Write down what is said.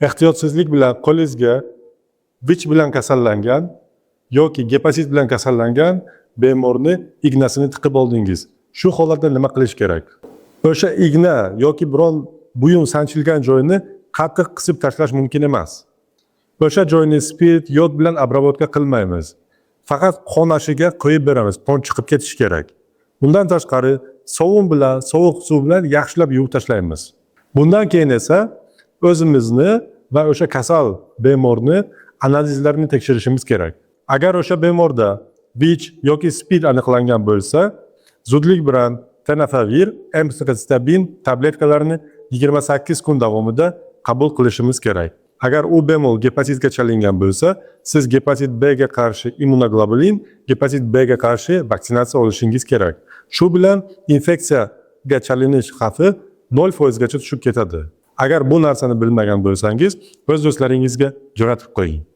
Ehtiyotsizlik bilan qo'lingizga ВИЧ bilan kasallangan yoki gepatit bilan kasallangan bemorni ignasini tiqib oldingiz. Shu holatda nima qilish kerak? O'sha igna yoki biron buyum sanchilgan joyni qattiq qisib tashlash mumkin emas. O'sha joyni spirt, yod bilan обработка qilmaymiz. Faqat qonashiga qo'yib beramiz, qon chiqib ketishi kerak. Bundan tashqari sovun bilan, sovuq suv bilan yaxshilab yuvib tashlaymiz. Bundan keyin esa o'zimizni va o'sha kasal bemorni analizlarini tekshirishimiz kerak. Agar o'sha bemorda ВИЧ yoki СПИД aniqlangan bo'lsa, zudlik bilan tenofovir, emtricitabin tabletkalarini 28 kun davomida qabul qilishimiz kerak. Agar u bemor gepatitga chalingan bo'lsa, siz gepatit B ga qarshi immunoglobulin, gepatit B ga qarshi vaksinatsiya olishingiz kerak. Shu bilan infeksiyaga chalinish xavfi 0% gacha tushib ketadi. Agar bu narsani bilmagan bo'lsangiz, o'z do'stlaringizga jo'natib qo'ying.